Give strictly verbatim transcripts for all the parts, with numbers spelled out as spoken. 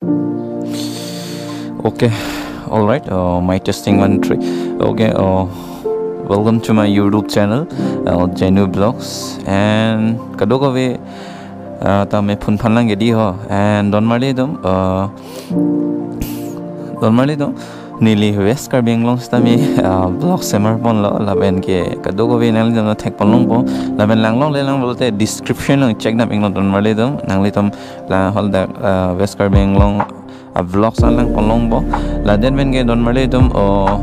Okay, all right. Uh, my testing one three. Okay, uh, welcome to my YouTube channel, uh, Jenu Vlogs. And kadokave, uh, ta me phun phan lang gedi ho. And don marli atum, uh, don marli atum, neli West Karbi Anglong sitame, uh, vlog semar ponlo, lapen ke kadokave nangli atum thek pon longpo, lapen lang longle lang pulote description along check dam iknon don marli atum, nanglitum la hol dak, uh, West Karbi Anglong a vlogs an lang pon longpo. Lapen pen ke don marli atum, oh,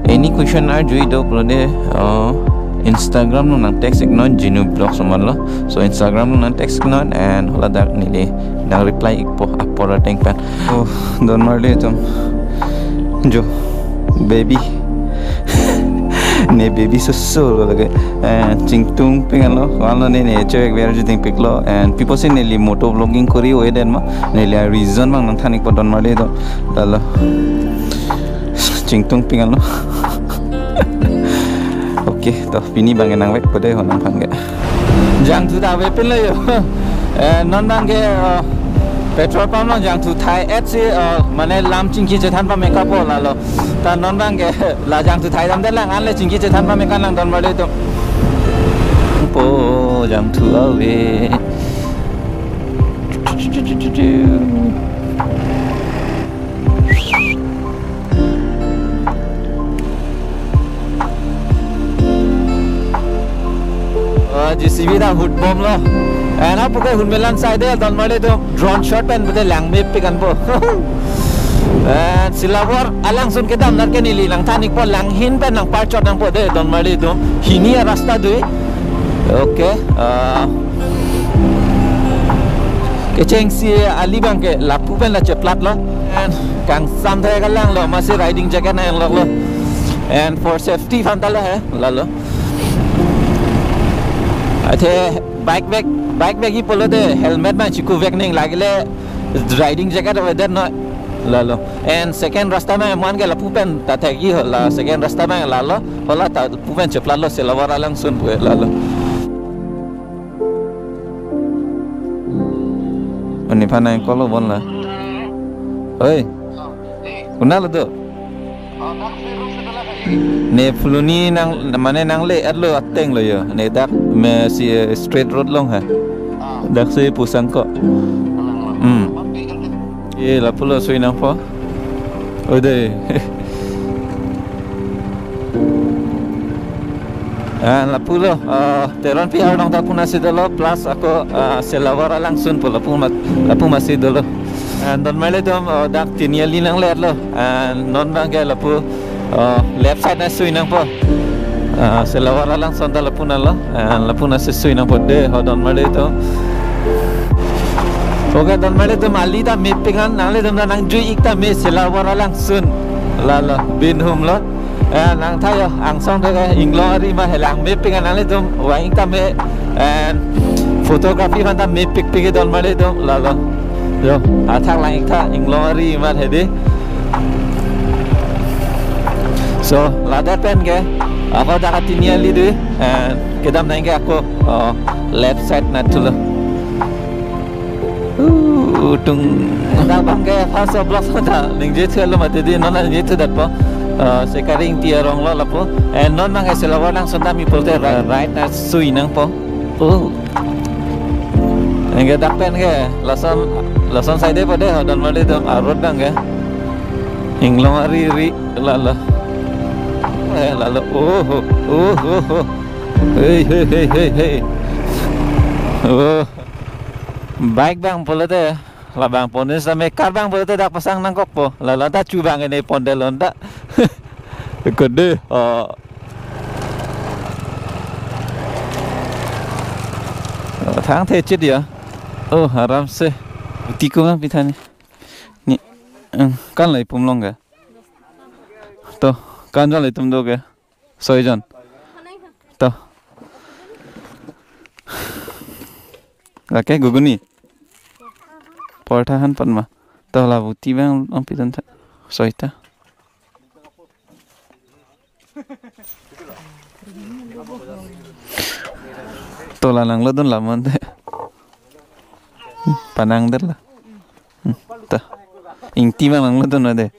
any question arjui do pulote, oh, Instagram along nang text iknon Jinu Vlogs amat lo. So Instagram along nang text iknon and hala dak neli nang reply ikpo apor ateng pen. Oh, don marli atum. Jo, baby. Ne baby susu lo lake. Eh, chingtung ping anlo, anlo ne ne chewek ver juting piklo. And people say neli moto vlogging kori oi den ma. Neli a reason abang nang than ikpo don marli atum. Lalo. Chingtung ping anlo. Okay, to pini abang nang vek po dei ho nangphan ke. Jangthu ta avepinlo jo. Eh, non abang ke, eh, petrol pump along jangthu thai-et si, eh, mane lam chingki chethan pame kapo lalo. Ta non abang ke la jangthu thai damde lang, anle chingki chethan pame kan lang don marli atum. Po jangthu ave. Ah, J C B ta hut bomlo. Eh, na puke hun melan side don marli atum drone shot pen pute lang mepik anpo. Eh, Silawar alangsun kedam nar ke neli nang than ikpo, langhin pen nang parchot nangpo dei don marli atum. Hini arasta dui. Okay. Ah, kechengsi ali abang ke lapu pen la cheplatlo. And kangsam thai kalang lo, masi riding jacket nang lok lo. And for safety aphan ta lo he, lalo. Athe bike bag, bike bag-i pulote helmet abang chikuvek ning, lagile riding jacket avedet noi, lalo. And second rasta abang eman ke lapu pen ta thek-i ho, la second rasta abang lalo, hala ta lapu pen cheplatlo Silawar alangsun pu lalo. Oni phanai kolo bon la. Oi. Kunal do? Ne phuloni nang, mane nangle-etlo ateng lo jo. Ne dak me si, eh, straight road along ha. Dak si pusang ko. Hmm. Eh, lapulo sui nangpo. Oi dei. Ah, lapulo, ah, Teronpi arong ta lapu nasi dolo, plus ako, ah, Silawar alangsun pu lapu mat, lapu masi dolo. And don marli atum, ah, dak Tiniali nangletlo. And non abang ke lapu, ah, left side na sui nangpo. Ah, Silawar alangsun ta lapu nalo. And lapu nasi sui nangpo dei ho don marli atum. Okay, don marli atum, ali ta mepik an, nanglitum ta nangjui ik tame Silawar alangsun. Lalo, Binhum lo. Eh, nang tha jo, angsong tha ke, inglong ari ma helang mepik an nanglitum vang ik tame, and photography aphan ta mepik pik don marli atum, lalo. Jo, athak lang ik tha, inglong ari ma hedi. So, ladak pen ke, ako dak Tiniali dei, and kedam nang ke ako, oh, left side na thulo. Uh, tung. Dak abang ke first vlog ta ningje thulo mati dei, non ningje thu datpo. Uh, Sekaring Tiarong lo lapu. Eh, non abang ke Silawar alangsun damji pulote right, right na sui nangpo. Uh. Anke dak pen ke lason, lason side po dei ho don marli atum, a road abang ke. Inglong ari ri lalo. Eh, lalo. Oh, oh, oh, oh, oh. Hey, hey, hey, hey, hey. Oh. Bike abang pulote, labang pon sitame, car abang pulote dak pasang nangkokpo. Lalo ta chu abang ne pondetlo ta. Kode, oh. Thangthe chit jo. Oh, aram se. Tiko ma pithani. Ni, eh, kan lai pum long ke. To, kan jale tum do ke. Soi jon. To. Lake guguni. Portha han pan ma. To la buti abang ong pidun tha. Soi ta. To la nanglo dun la mon te. Panang der la. Hmm, ta. Ingti mang nang nonton ade.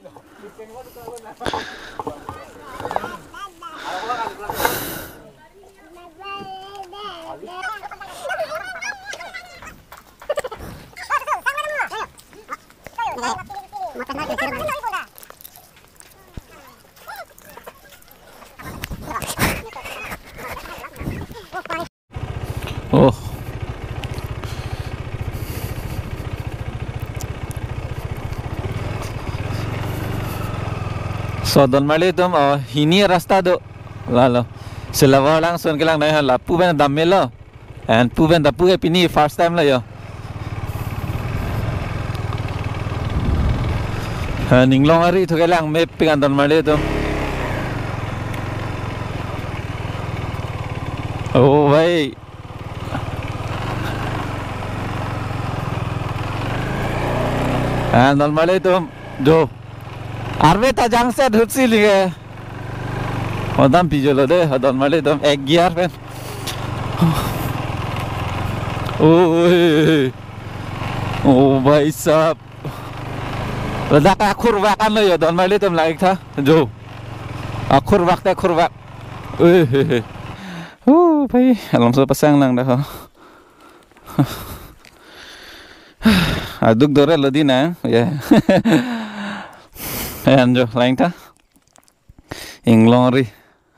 Oh. So, Don Marli atum, oh, hini rasta do. Lalo. Silava langsun kelang nai ha lapu pen dam melo. And pu pen ta pu ke pini first time lo yo. Ha, Inglong ari thu kelang mepik an Don Marli atum. Oh, bhai. And Don Marli atum, jo. Arve ta jangset hutsi li ke. Hodam pijolo de, Don Marli atum ek gear pen. Oi. Oh, bhai sahab. Ladak akhurvak anlo yo, Don Marli atum lake tha. Jo. Akhurvak te akhurvak. Oi, he, he. Oh, bhai, alomso pasang lang dak ho. Aduk dore lo di na, ya. Ayan jo, lang tha. Inglong ari,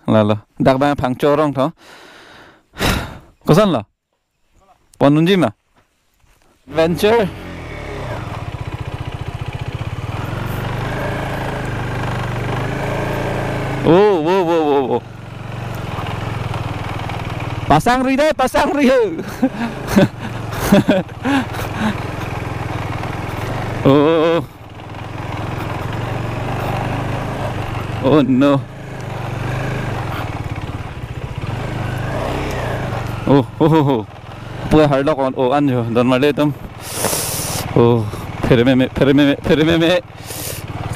lalo. Dak bang phangcho arong tho. Koson lo? Pon unji ma? Adventure. Oh, wo, wo, wo, wo. Pasang ri deh, pasang ri he. Oh. Oh no. Oh, oh, oh, oh. Pura hardlock on, oh, an jo, Don Marli atum. Oh, phere meme, phere meme, phere meme.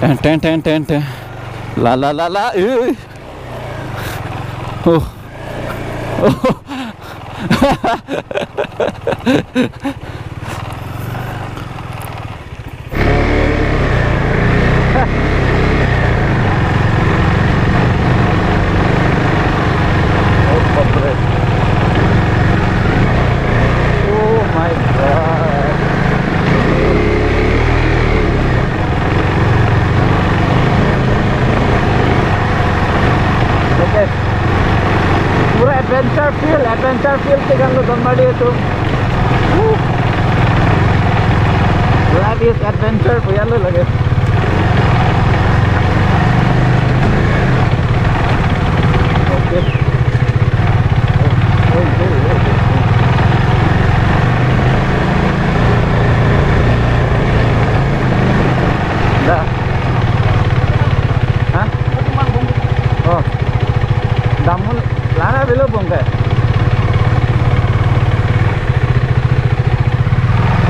Ten, ten, ten, ten, ten. La, la, la, la, eh. Oh. Oh. Oh my God. Okay. Pura adventure feel, adventure feel tinggal lo Don Marli atum. Woo. Life is adventure, kuya lo lagi. Okay. Dah. Hah? Oh. Damun lana belo bongke.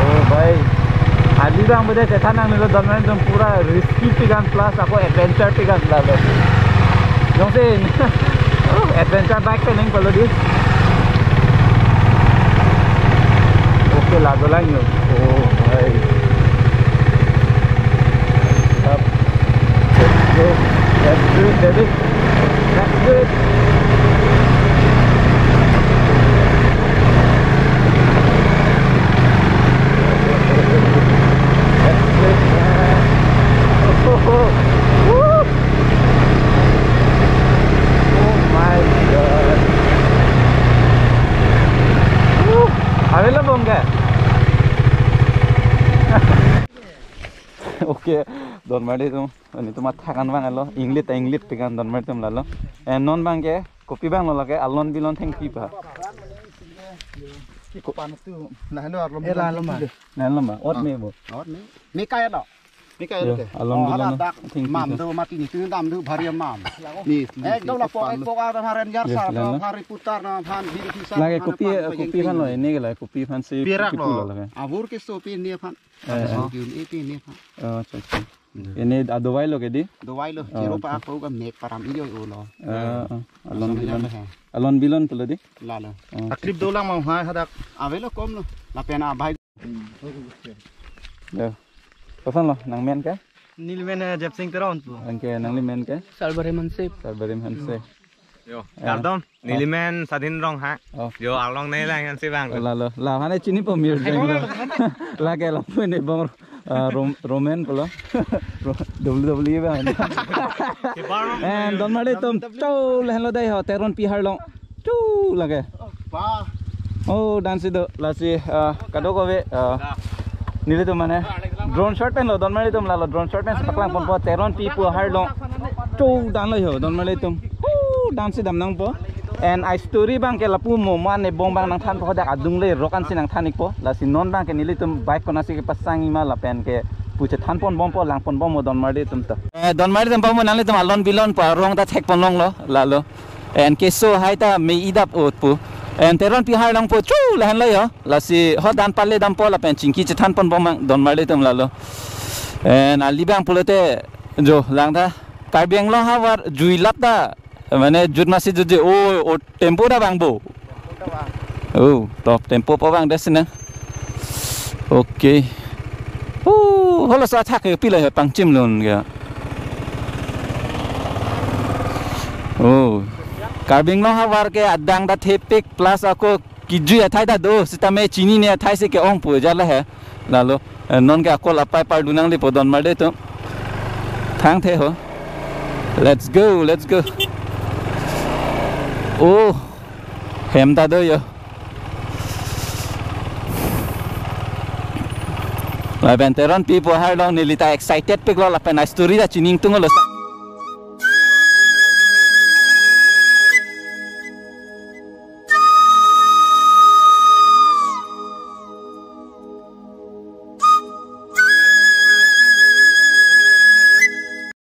Oh, bhai. Adi bang bede chethan nangnelo Don Marli atum pura risky tigan plus ako adventure tigan lalo. Jongsi, oh, adventure bike pen neng palo di. Okay, lado lang yo. Oh, bhai. Up. Let's go. Let's do it, baby. Let's do it. Let's do it, man. Oh, oh, oh. Woo! Oh my God. Woo! Avelo bongke. Okay, Don Marli atum, nelitum athak an vanglo, inglit, inglit pikan Don Marli atum lalo. Eh, non bangke, kopi bang lo lake, alon bilon thengpi pa. Ko-, pan tu, nah, lo arlo eh, bilon lalo ma. Thengpi le. Nah, lo ma, ot me bo. Ot me. Me kaya lo. Me kaya lo. Yo, ke. Alon bilon lo dak thengpi mam pa. Do mati ni, tu dam do bhari mam. Ni, ni, ekdom lapu, pan lo. Ekpo ada haren jar yes, sar, lalo. Hari putar na, han, bin, bisa, lake han, kopi, pan, kopi pan lo, ini ke la, kopi pan si pirak kipu lo. Lo lake. Avur ke sopi ni pan. Eh, eh. Sopi ni, ini pan. Oh, acha, acha. Hmm. Ini adovai lo ke di? Dovai lo, oh, chiro pa acha. Ako ka mek param iyo ulo. Ah, ah. Alon bilon. Alon bilon pulo di? Lalo. Oh, acha. Aklip dolang mau hai hadak. Avelo kom lo. Lapen abhai. Hmm. Oh, okay. Ya. Koson lo, nangmen ke? Nelimen, eh, Jepsing Teron pu. Anke nanglimen ke? Salbarim Hanse. Salbarim Hanse. Yo, eh, kardom. Oh. Nelimen Sadin Ronghang. Oh. Yo, arlong ne lang Hanse bang. Oh, lalo. La hane chinipo mir jeng lo. Lake lapu ne bong, eh, Rom-, Roman pulo. Ro-, W W E bang. And donmarli atum, chau lahenlo dei ho, Teronpi arlong. Chu lake. Oh, dan si do, lasi, ah, kadokave, ah, nelitum mane drone shot pen lo, donmarli atum lalo drone shot pen si paklang ponpo, Teronpi pu arlong. Chu dan lo ho, donmarli atum. Chu dan si dam nangpo. And I story bang ke lapu mo mane bong bang nangthanpo, dak adung le rokan si nangthan ikpo. Lasi non bang ke nelitum bike konasi kepasang ima lapen ke pu chethan ponbompo, lang ponbompo donmarli atum to. Eh, donmarli atum bang mo nanglitum alon bilon pa rong ta thek ponlong lo, lalo. And keso hai ta me idap ut pu. And Teronpi arlong po chu lahenlo ho. Lasi ho dan pale dampo lapen chingki chethan ponbom mang donmarli atum lalo. And ali bang pulote jo lang ta Karbi Anglong havar jui lap ta mane jut masi jutje o, o tempo ta vangpo. Oh, top tempo po vang dei si na. Okay. Oh, holo sa thak ke pilo he pangchim lun ke. Oh. Karbi Anglong havar ke adang ta thepik plus ako kijui athai ta do, sitame chinine athai si ke-ong pu jala he. Lalo, eh, non ke ako lapai pardu nangli po donmarli atum. Thangthe ho. Let's go, let's go. Oh. Hem ta do ho. Lapen Teronpi pu arlong neli ta excited pik lo lapen I story ta chini ingtung lo.